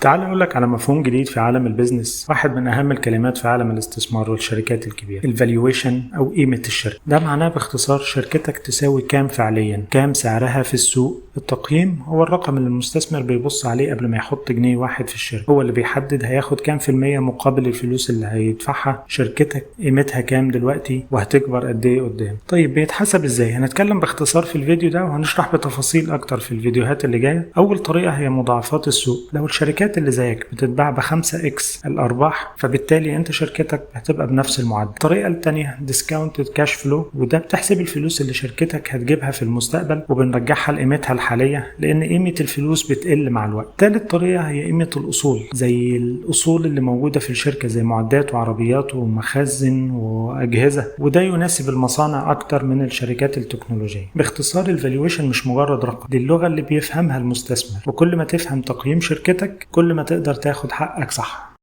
تعال اقول لك على مفهوم جديد في عالم ال business، واحد من اهم الكلمات في عالم الاستثمار والشركات الكبيره، ال valuation او قيمة الشركه. ده معناه باختصار شركتك تساوي كام فعليا، كام سعرها في السوق. التقييم هو الرقم اللي المستثمر بيبص عليه قبل ما يحط جنيه واحد في الشركه، هو اللي بيحدد هياخد كام في المية مقابل الفلوس اللي هيدفعها، شركتك قيمتها كام دلوقتي وهتكبر قد ايه قدام. طيب بيتحسب ازاي؟ هنتكلم باختصار في الفيديو ده وهنشرح بتفاصيل اكتر في الفيديوهات اللي جايه. اول طريقه هي مضاعفات السوق. لو الشركات اللي زيك بتتباع ب5 x الارباح، فبالتالي انت شركتك هتبقى بنفس المعدل. الطريقة الثانية discounted cash flow، وده بتحسب الفلوس اللي شركتك هتجيبها في المستقبل وبنرجعها لقيمتها الحالية، لان قيمة الفلوس بتقل مع الوقت. ثالث طريقه هي قيمة الاصول، زي الاصول اللي موجودة في الشركة زي معدات وعربيات ومخازن واجهزه، وده يناسب المصانع اكتر من الشركات التكنولوجية. باختصار ال valuation مش مجرد رقم، دي اللغة اللي بيفهمها المستثمر، وكل ما تفهم تقييم شركتك كل ما تقدر تاخد حقك صح.